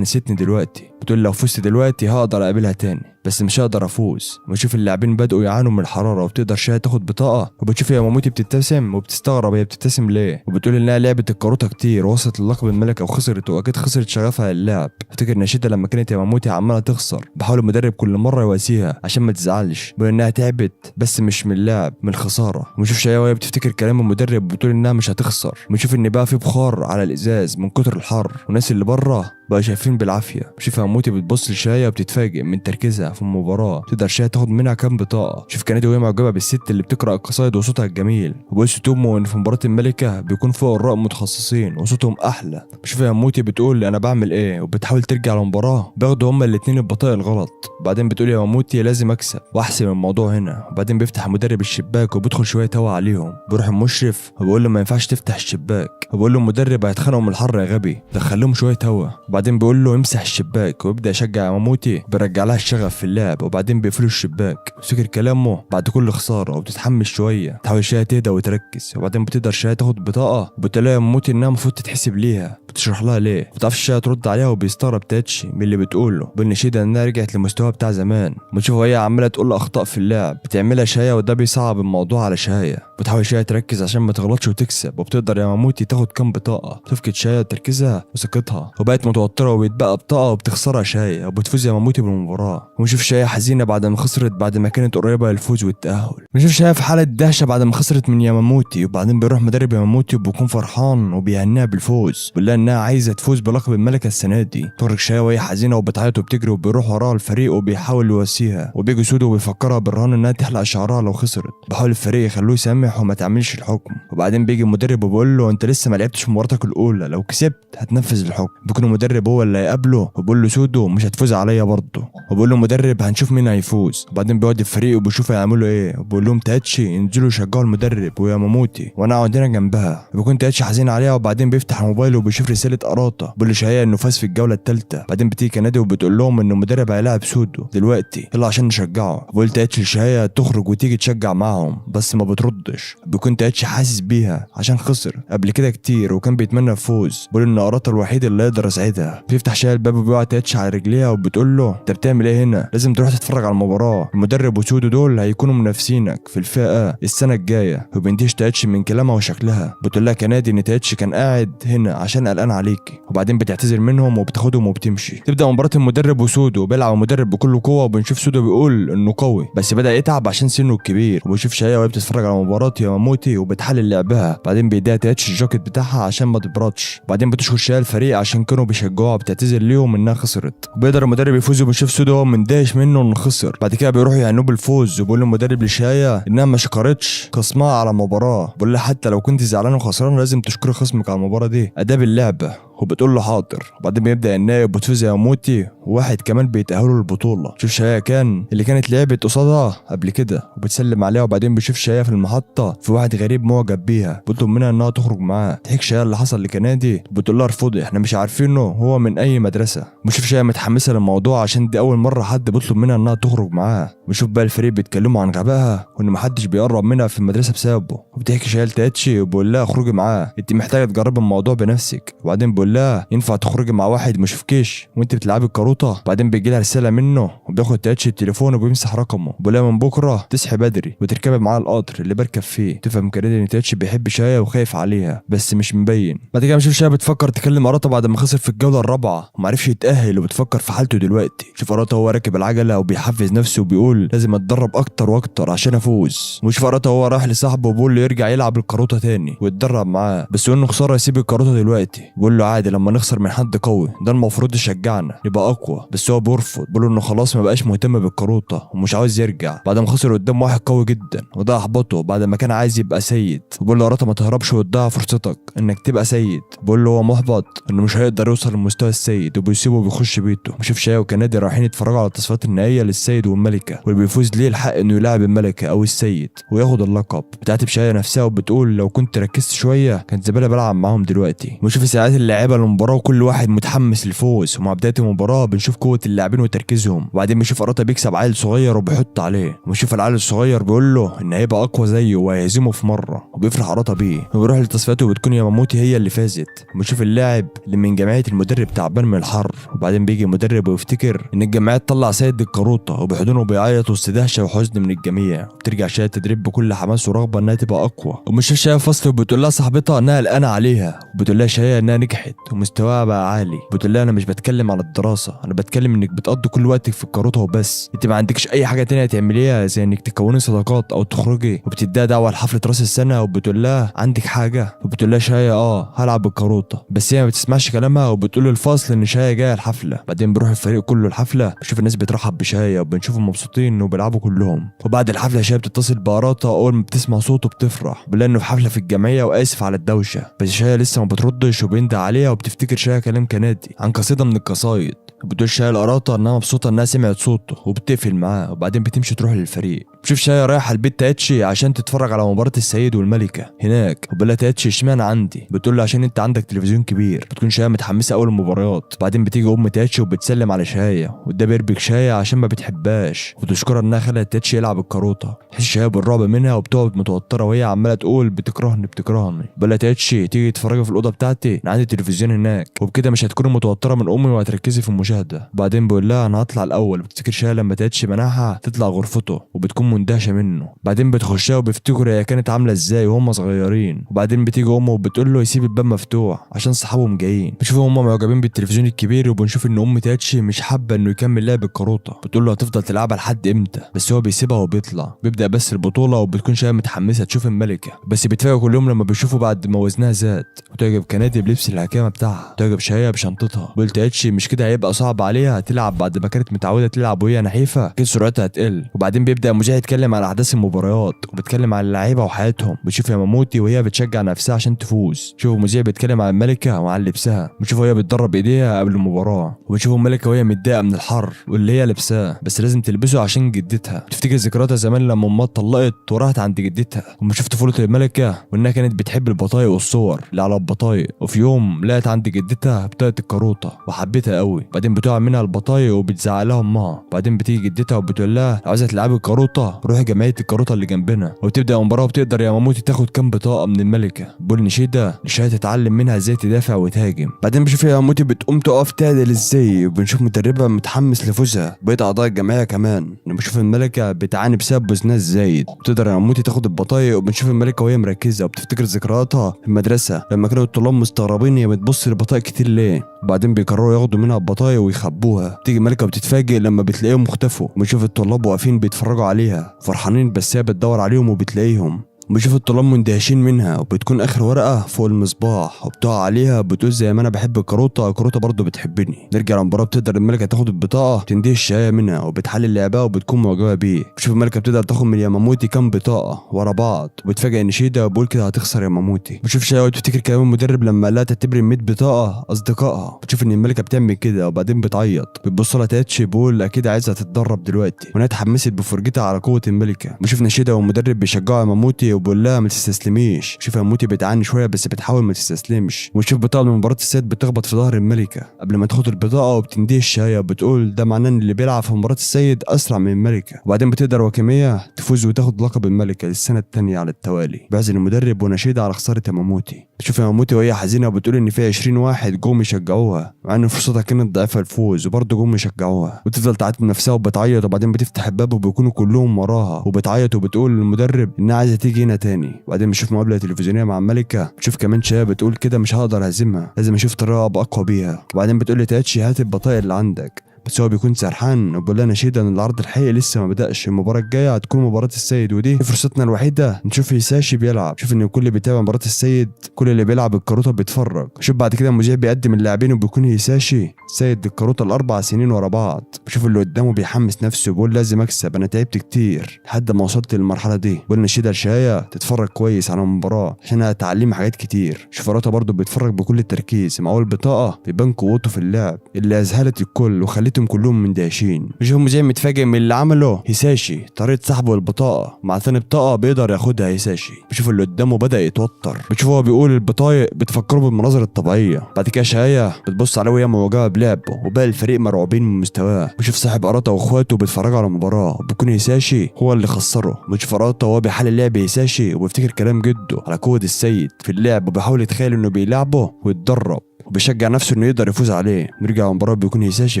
نسيتني دلوقتي. بتقول لو فزت دلوقتي هقدر اقابلها تاني بس مش هقدر افوز. بشوف اللاعبين بدأوا يعانوا من الحرارة وبتقدر شاية تاخد بطاقة. وبتشوف ياماموتي بتبتسم وبتستغرب هي بتبتسم ليه، وبتقول انها لعبت الكاروتة كتير ووصلت للقب الملكة وخسرت، واكيد خسرت شغفها للعب. افتكر نشيدة لما كانت ياماموتي عمالة تخسر بحاول المدرب كل مرة يواسيها عشان ما تزعلش، بيقول انها تعبت بس مش من اللعب، من الخسارة. وبنشوف شاية وهي بتفتكر كلام المدرب وبتقول انها مش هتخسر. بنشوف ان بقى في بخار على الازاز من كتر الحر والناس اللي بره بقى شايفين بالعافية. بشوف ياماموتي بتبص لشاية وبتتفاجئ من تركيزها في المباراة. تقدر شاية تاخد منها كام بطاقة. شوف كانت وهي معجبه بالست اللي بتقرا القصايد وصوتها الجميل. وبقول تومو ان في مباراة الملكة بيكون فوق الرأي متخصصين وصوتهم احلى. بشوف ياماموتي بتقول انا بعمل ايه وبتحاول ترجع للمباراة. بياخدوا هما الاتنين البطايق الغلط. بعدين بتقول ياماموتي لازم اكسب واحسم الموضوع هنا. وبعدين بيفتح المدرب الشباك وبيدخل شوية هوا عليهم. بيروح المشرف وبيقول له ما ينفعش تفتح الشباك، وبيقول له المدرب هيتخانقوا من الحر يا غبي، دخلهم شوية هوا. وبعدين بيقول له امسح الشباك ويبدا يشجع ياماموتي، بيرجع لها الشغف في اللعب. وبعدين بيقفلوا الشباك. وسكر كلامه بعد كل خسارة وبتتحمس شوية، تحاول شوية تهدى وتركز. وبعدين بتقدر شوية تاخد بطاقة وبتقول ياماموتي انها المفروض تتحسب ليها. بتشرح لها ليه، بتعرفش شوية ترد عليها وبيستغرب تاتشي من اللي بتقوله. بالنشيدة انها رجعت للمستوى بتاع زمان. بتشوف وهي عماله تقول اخطاء في اللعب بتعملها شايه، وده بيصعب الموضوع على شايه. بتحاول شايه تركز عشان ما تغلطش وتكسب، وبتقدر ياماموتي تاخد كام بطاقة. تفقد شايه تركيزها وثقتها وبقت متوترة وبيتبقى بطاقة وبتخسرها شايه وبتفوز ياماموتي بالمباراة. ونشوف شايه حزينة بعد ما خسرت بعد ما كانت قريبه للفوز والتاهل. بنشوف شايه في حاله دهشة بعد ما خسرت من ياماموتي. وبعدين بيروح مدرب ياماموتي وبيكون فرحان وبيهنيها بالفوز، بيقول لها انها عايزه تفوز بلقب الملكة السنة دي. تخرج شايه وهي حزينة وبتعيط وبتجري، وبيروح وراها الفريق وبيحاول يواسيها. وبيجي سودو وبيفكرها بالرهان انها تحلق شعرها لو خسرت. بحاول الفريق يخلوه يسامح وما تعملش الحكم. وبعدين بيجي المدرب وبيقول له انت لسه ما لعبتش مباراتك الاولى، لو كسبت هتنفذ الحكم. بيكون المدرب هو اللي هيقابله وبيقول له سودو مش هتفوز عليا برضه. وبيقول له المدرب هنشوف مين هيفوز. وبعدين بيقعد الفريق وبيشوف هيعملوا ايه، وبيقول لهم تاتشي ينزلوا يشجعوا المدرب وياماموتي وانا اقعد هنا جنبها. بيكون تاتشي حزين عليها. وبعدين بيفتح الموبايل وبيشوف رسالة اراتا بيقول لشاية انه فاز في الجولة الثالثة. بعدين بتيجي كنادي وبتقول لهم انه المدرب هيلاعب سودو دلوقتي، يلا عشان نشجعه. بقول تاتشي لشاية تخرج وتيجي تشجع معاهم بس ما بتردش. بيكون تاتشي حاسس بيها عشان خسر قبل كده كتير وكان بيتمنى الفوز. بيقول ان اراتا الوحيد اللي يقدر يساعدها. بيفتح شاية الباب وبيقع تاتشي على رجليها وبتقول له انت بتعمل ايه هنا؟ لازم تروح تتفرج على المباراة، المدرب وسودو دول هيكونوا منافسينك في الفئة السنة الجاية. وبيندهش تاتشي من كلامها وشكلها. بتقول لها كنادي ان تاتشي كان قاعد هنا عشان قلقان عليكي. وبعدين بتعتذر منهم وبتاخدهم وبتمشي. تبدا مباراة المدرب وسودو. بيلعب المدرب بكل قوة وبنشوف سودو بيقول انه قوي بس بدا يتعب عشان سنة الكبير. وبنشوف شاية وهي بتتفرج على مباراة ياماموتي وبتحلل لعبها. بعدين بيديها تاتشي الجاكيت بتاعها عشان ما تبردش. بعدين بتشكر شاية الفريق عشان كانوا بيشجعوها، بتعتذر ليهم انها خسرت. وبيقدر المدرب يفوز وبنشوف سودو هو مندهش منه انه خسر. بعد كده بيروحوا يهنوه بالفوز وبيقول المدرب لشاية انها ما شكرتش خصمها على المباراة. بيقول لها حتى لو كنت زعلان وخسران لازم تشكري خصمك على المباراة دي، اداب اللعبة. وبتقول له حاضر. وبعدين بيبدا النائب وبتفوز ياموتي وواحد كمان بيتاهلوا للبطولة. شوف شاية كان اللي كانت لعبت قصادها قبل كده وبتسلم عليها. وبعدين بيشوف شاية في المحطة في واحد غريب معجب بيها، بيطلب منها انها تخرج معاه. تحكي شاية اللي حصل لكنادي، بتقول لها ارفضي احنا مش عارفينه هو من اي مدرسه. بشوف شاية متحمسة للموضوع عشان دي اول مرة حد بيطلب منها انها تخرج معاه. بشوف بقى الفريق بيتكلموا عن غبائها وان محدش بيقرب منها في المدرسة بسببه. وبتحكي شاية لتاتشي وبيقول لها اخرجي معاه، انت محتاجه تجربي الموضوع بنفسك. وبعدين بيقول وبيقول لها ينفع تخرجي مع واحد ما شافكيش وانت بتلعبي الكاروتا. بعدين بيجي لها رسالة منه وبياخد تاتشي التليفون وبيمسح رقمه، بيقول لها من بكره تصحي بدري وتركبي معاه القطر اللي بركب فيه. تفهم كانادي ان تاتشي بيحب شايا وخايف عليها بس مش مبين. بعد كده بنشوف شايا بتفكر تكلم اراتا بعد ما خسر في الجولة الرابعة ومعرفش يتاهل، وبتفكر في حالته دلوقتي. شوف اراتا هو راكب العجلة وبيحفز نفسه وبيقول لازم اتدرب اكتر واكتر عشان افوز. وشوف اراتا هو رايح لصاحبه وبيقول له يرجع يلعب الكاروتا تاني ويتدرب معاه، بس يقول انه خسارة يسيب الكاروتا دلوقتي. بيقول له عادي لما نخسر من حد قوي ده المفروض يشجعنا يبقى اقوى، بس هو بيرفض، بيقول انه خلاص ما بقاش مهتم بالكاروتا ومش عاوز يرجع بعد ما خسر قدام واحد قوي جدا، وده احبطه بعد ما كان عايز يبقى سيد. بيقول له اراتا ما تهربش وتضيع فرصتك انك تبقى سيد. بيقول له هو محبط انه مش هيقدر يوصل لمستوى السيد، وبيسيبه وبيخش بيته. بشوف شايا وكنادي رايحين يتفرجوا على التصفيات النهائية للسيد والملكة، واللي بيفوز ليه الحق انه يلاعب الملكة او السيد وياخد اللقب. بتعاتب شايا نفسها وبتقول لو كنت ركزت شوية كان زماني بلعب معاهم دلوقتي. بنشوف ساعات اللاعيبه للمباراة وكل واحد متحمس للفوز، ومع بداية المباراة بنشوف قوة اللاعبين وتركيزهم. وبعدين بنشوف اراتا بيكسب عيل صغير وبيحط عليه، وبنشوف العيل الصغير بيقول له ان هيبقى اقوى زيه وهيهزمه في مرة، وبيفرح اراتا بيه. وبيروح للتصفيات وبتكون ياماموتي هي اللي فازت. وبنشوف اللاعب اللي من جمعية المدرب تعبان من الحر، وبعدين بيجي المدرب ويفتكر ان الجمعية تطلع سيد الكاروتا، وبيحضنه وبيعيط وسط دهشة وحزن من الجميع. بترجع شايا التدريب بكل حماس ورغبه انها تبقى اقوى. وبنشوف شايا فصل وبتقول لها صاحبتها انها قلقانة عليها، وبتقول لها شايا انها نجحت ومستواها بقى عالي. بتقول لها انا مش بتكلم على الدراسة، انا بتكلم انك بتقضي كل وقتك في الكاروتا وبس، انت ما عندكش اي حاجة تانية تعمليها زي انك تكوني صداقات او تخرجي. وبتديها دعوه لحفله راس السنة وبتقول لها عندك حاجة، وبتقول لها شايا هلعب بالكاروتا، بس هي ما بتسمعش كلامها وبتقول للفصل ان شايا جاية الحفلة. بعدين بيروح الفريق كله الحفلة، بشوف الناس بترحب بشايا وبنشوفهم مبسوطين وبيلعبوا كلهم. وبعد الحفلة شايا بتتصل باراتا، اول ما بتسمع صوته بتفرح، بيقول انه في حفلة في الجمعية واسف على الدوشة، بس شايا لسه ما بتردش وبينده عليها. وبتفتكر شايا كلام كنادي عن قصيدة من القصايد، بتقول شايا لأراتا انها مبسوطة انها سمعت صوته وبتقفل معاه. وبعدين بتمشي تروح للفريق. بشوف شايا رايحة البيت تاتشي عشان تتفرج على مباراة السيد والملكة هناك، وبقول لها تاتشي اشمعنى عندي؟ بتقول له عشان انت عندك تلفزيون كبير. بتكون شايا متحمسة اول المباريات. بعدين بتيجي ام تاتشي وبتسلم على شايا، وده بيربك شايا عشان ما بتحبهاش، وتشكرها انها خلت تاتشي يلعب الكاروتا. تحس شايا بالرعب منها وبتقعد متوترة وهي عماله تقول بتكرهني بتكرهني. بقول لها تاتشي تيجي تتفرجي في الاوضة بتاعتي، انا عندي تلفزيون هناك، وبكده مش هتكوني متوترة من امي وهتركزي في المشاهدة. بعدين بيقول لها انا هطلع الاول. بتفتكر شايا لما تاتشي منعها تطلع غرفته وبتكون مندهشه منه. بعدين بتخشها وبيفتكروا هي كانت عامله ازاي وهم صغيرين. وبعدين بتيجي امه وبتقول له يسيب الباب مفتوح عشان صحابهم جايين. بنشوفهم هم معجبين بالتلفزيون الكبير، وبنشوف ان ام تاتشي مش حابة انه يكمل لعب الكاروتا، بتقول له هتفضل تلعبها لحد امتى؟ بس هو بيسيبها وبيطلع. بيبدا بس البطولة وبتكون شايا متحمسة تشوف الملكة، بس بيتفاجئوا كلهم لما بيشوفوا بعد ما وزنها زاد. وتعجب كنادي بلبس الحكامه بتاعها، تعجب شايا بشنطتها. بقول تاتشي مش كده هيبقى صعب عليها تلعب بعد ما كانت متعوده تلعب وهي نحيفه، كده سرعتها هتقل. وبعدين بيبدا المذيع يتكلم على احداث المباريات وبيتكلم عن اللعيبة وحياتهم. بتشوف ياماموتي وهي بتشجع نفسها عشان تفوز. شوف المذيع بيتكلم عن الملكة وعن لبسها، بنشوف وهي بتدرب ايديها قبل المباراة. وبنشوف الملكة وهي متضايقة من الحر واللي هي لبساه بس لازم تلبسه عشان جدتها. بتفتكر ذكرياتها زمان لما امها اتطلقت وراحت عند جدتها. وبنشوف طفولة الملكة وانها كانت بتحب البطايق والصور اللي على البطايق، وفي يوم لقت عند جدتها بطاقة الكاروطه وحبتها قوي. بعدين بتقع منها البطايق وبتزعق لها امها. بعدين بتيجي جدتها وبتقول لها لو عايزه تلعبي الكاروطه روحي جمعية الكاروطه اللي جنبنا. وبتبدا المباراة وبتقدر ياماموتي تاخد كام بطاقة من الملكة. بقول نشيده لشايا تتعلم منها ازاي تدافع وتهاجم. بعدين بنشوف ياماموتي بتقوم تقف تعدل ازاي، وبنشوف مدربها متحمس لفوزها بقيت اعضاء الجمعية كمان. بنشوف الملكة بتعاني بسبب وزنها الزايد. بتقدر ياماموتي تاخد البطايق، وبنشوف الملكة وهي مركزه وبتفتكر ذكرياتها في المدرسة لما كانوا الطلاب مستغربين هي بتبص للبطايق كتير ليه. وبعدين بيقرروا ياخدوا منها البطايق ويخبوها. تيجي الملكة وبتتفاجئ لما بتلاقيهم اختفوا. بنشوف الطلاب واقفين بيتفرجوا عليها فرحانين، بس هي بتدور عليهم وبتلاقيهم. بشوف الطلاب مندهشين منها، وبتكون اخر ورقة فوق المصباح وبتقع عليها بتقول زي ما انا بحب الكاروطه الكاروطه برضه بتحبني. نرجع للمباراة، بتقدر الملكة تاخد البطاقة، تندهش شايا منها وبتحلل لعبها وبتكون معجبه بيه. بشوف الملكة بتقدر تاخد من ياماموتي كام بطاقة ورا بعض، وبتفاجئ نشيده وبقول كده هتخسر ياماموتي. بشوف شايا وتفتكر كلام المدرب لما قالها تعتبر 100 بطاقة اصدقائها. بتشوف ان الملكة بتعمل كده وبعدين بتعيط. بتبص لها تاتشي بقول اكيد عايزه تتدرب دلوقتي، وانها اتحمست بفرجتها على قوة الملكة. بشوف نشيده والمدرب بيشجعوا ياماموتي وبيقول لها ما تستسلميش. شوف ياماموتي بتعاني شوية بس بتحاول ما تستسلمش. ونشوف بطاقة من مباراة السيد بتخبط في ظهر الملكة قبل ما تاخد البطاقة، وبتندهش شايا وبتقول ده معناه ان اللي بيلعب في مباراة السيد اسرع من الملكة. وبعدين بتقدر واكاميا تفوز وتاخد لقب الملكة للسنة الثانية على التوالي. بيعزل المدرب ونشيد على خسارة ياماموتي. بتشوف ياماموتي وهي حزينة وبتقول ان في 20 واحد جم يشجعوها مع ان فرصتها كانت ضعيفة الفوز، وبرضه جم يشجعوها. وتفضل تعاتب نفسها وبتعيط، وبعدين بتفتح الباب وبيكونوا كلهم وراها، وبتعيط وبتقول للمدرب انها عايزه تيجي هنا تاني. وبعدين بنشوف مقابله تلفزيونية مع الملكة، بتشوف كمان شايا بتقول كده مش هقدر اهزمها، لازم اشوف طريقه ابقى اقوى بيها. وبعدين بتقول لتاتشي هات البطايق اللي عندك، بس هو بيكون سرحان وبيقول لها نشيدة ان العرض الحقيقي لسه ما بدأش، المباراة الجاية هتكون مباراة السيد، ودي فرصتنا الوحيدة نشوف هيساشي بيلعب. شوف ان الكل بيتابع مباراة السيد، كل اللي بيلعب الكاروتا بيتفرج. شوف بعد كده المذيع بيقدم اللاعبين وبيكون هيساشي سيد الكاروتا ال4 سنين ورا بعض. بشوف اللي قدامه بيحمس نفسه وبيقول لازم اكسب، انا تعبت كتير لحد ما وصلت للمرحلة دي. بيقول نشيدة لشايا تتفرج كويس على المباراة عشان هتعلمها حاجات كتير. شوف اراتا برضه بيتفرج بكل التركيز، مع اول بطاقة بيبان قوته في اللعب اللي اذهلت الكل وخلتهم كلهم مندهشين. بشوف المذيع متفاجئ من اللي عمله هيساشي، طريقة سحبه البطاقة مع ثاني بطاقة بيقدر ياخدها هيساشي. بشوف اللي قدامه بدأ يتوتر، بتشوف هو بيقول البطايق بتفكره بالمناظر الطبيعية. بعد كده شايا بتبص عليه وهي معجبة بلعبه، وباقي الفريق مرعوبين من مستواه. بشوف صاحب اراتا واخواته بيتفرجوا على المباراة، وبيكون هيساشي هو اللي خسره. بتشوف اراتا وهو بيحلل لعب هيساشي وبيفتكر كلام جده على قوة السيد في اللعب، وبيحاول يتخيل انه بيلعبه ويتدرب، وبيشجع نفسه انه يقدر يفوز عليه. نرجع المباراة بيكون هيساشي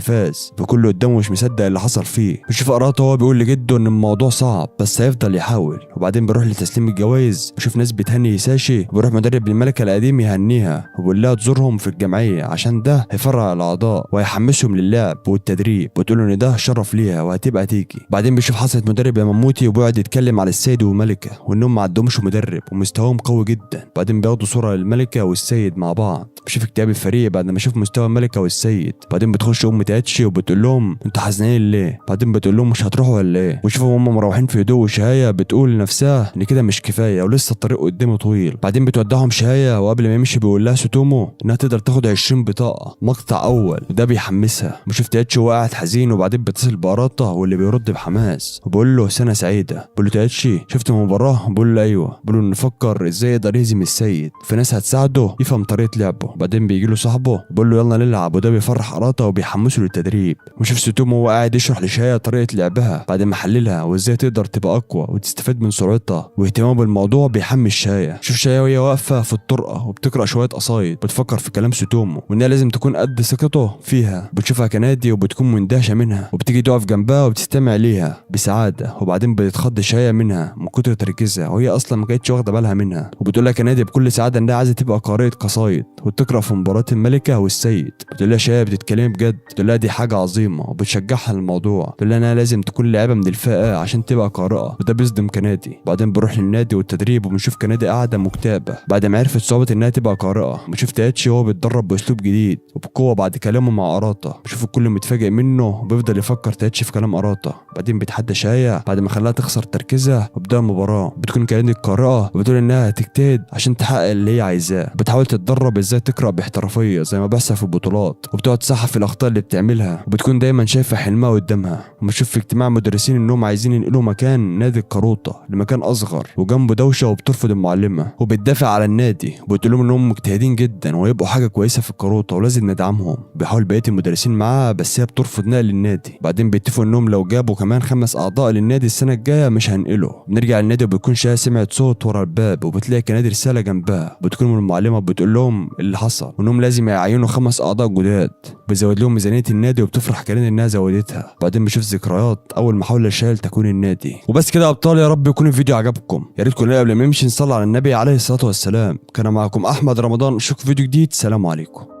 فاز، بكله قدامه مش مصدق اللي حصل فيه. بيشوف اراتا وهو بيقول لجده ان الموضوع صعب بس هيفضل يحاول. وبعدين بيروح لتسليم الجوائز، بشوف ناس بتهني هيساشي، وبيروح مدرب الملكة القديم يهنيها وبيقول لها تزورهم في الجمعية عشان ده هيفرح الاعضاء وهيحمسهم للعب والتدريب، وتقول ان ده شرف ليها وهتبقى تيجي. بعدين بيشوف حصلت مدرب ياماموتي وبيقعد يتكلم على السيد والملكة وانهم ما عندهمش مدرب ومستواهم قوي جدا. بعدين بياخدوا صوره للملكه والسيد مع بعض. بشوف اكتئاب الفريق بعد ما اشوف مستوى الملكة والسيد. بعدين بتخش ام تاتشي وبتقول لهم انتوا حزنانين ليه؟ بعدين بتقول لهم مش هتروحوا ولا ايه؟ وشوفوا هم مروحين في هدوء، وشهايه بتقول لنفسها ان كده مش كفاية ولسه الطريق قدامه طويل. بعدين بتودعهم شهايه، وقبل ما يمشي بيقول لها سوتومو انها تقدر تاخد 20 بطاقة مقطع اول، وده بيحمسها. بشوف تاتشي وهو قاعد حزين، وبعدين بيتصل باراتا واللي بيرد بحماس وبيقول له سنة سعيدة. بيقول له تاتشي شفت المباراة؟ بيقول له ايوه. بيقول له نفكر ازاي يقدر يهزم السيد، في ناس هتساعده يفهم طريقه لعبه. بعدين بيجي له صاحبه بيقول له يلا نلعب، وده بيفرح اراتا وبيحمسه للتدريب. وشوف سوتومو وهو قاعد يشرح لشايا طريقه لعبها بعد ما حللها وازاي تقدر تبقى اقوى وتستفاد من سرعتها، واهتمامه بالموضوع بيحمس شايا. شوف شايا وهي واقفة في الطرقه وبتقرا شوية قصايد، بتفكر في كلام سوتومو وانها لازم تكون قد ثقته فيها. بتشوفها كنادي وبتكون مندهشه منها، وبتيجي تقف جنبها وبتستمع ليها بسعادة. وبعدين بتتخض شايا منها من كتر تركيزها، وهي اصلا ما كانتش واخده بالها منها. وبتقول لها كنادي بكل سعادة انها عايزه تبقى قارئه قصايد وتقرا في مباراة الملكة والسيد. بتقول لها شايا بتتكلمي بجد؟ بتقول لها دي حاجة عظيمة، وبتشجعها للموضوع. بتقول لها انها لازم تكون لاعبه من الفئة عشان تبقى قارئه، وده بيصدم كنادي. بعدين بروح للنادي والتدريب، وبنشوف كنادي قاعدة مكتئبه بعد ما عرفت صعوبة انها تبقى قارئه. بنشوف تاتشي وهو بيتدرب باسلوب جديد وبقوة بعد كلامه مع اراتا. بشوف الكل متفاجئ منه وبيفضل يفكر تاتشي في كلام اراتا. بعدين بيتحدى شايا بعد ما خلاها تخسر تركيزها، وبدا المباراة. بتكون كنادي القارئه وبتقول انها هتجتهد عشان تحقق اللي هي عايزاه. بتحاول تتدرب ازاي تقرا باحترافيه زي ما بيحصل في البطولات، وبتقعد تصحح في الاخطاء اللي بتعملها، وبتكون دايما شايفه حلمها قدامها. وبتشوف في اجتماع مدرسين انهم عايزين ينقلوا مكان نادي الكاروتا لمكان اصغر وجنبه دوشه، وبترفض المعلمة وبتدافع على النادي وبتقول لهم انهم مجتهدين جدا ويبقوا حاجة كويسة في الكاروتا ولازم ندعمهم. بيحاول بقية المدرسين معاها بس هي بترفض نقل النادي. بعدين بيتفقوا انهم لو جابوا كمان 5 اعضاء للنادي السنة الجاية مش هنقله. بنرجع للنادي وبتكون شايا سمعت صوت ورا الباب، وبتلاقي كنادي رسالة جنبها بتكون من المعلمة بتقول لهم اللي حصل وانهم لازم يعينوا 5 اعضاء جداد، بيزود لهم ميزانية النادي، وبتفرح كارين انها زودتها. بعدين بشوف ذكريات اول محاولة شايل تكون النادي. وبس كده يا ابطال، يا رب يكون الفيديو عجبكم. يا ريت كلنا قبل ما نمشي نصلي على النبي عليه الصلاة والسلام. كان معكم احمد رمضان، اشوفكم في فيديو جديد. سلام عليكم.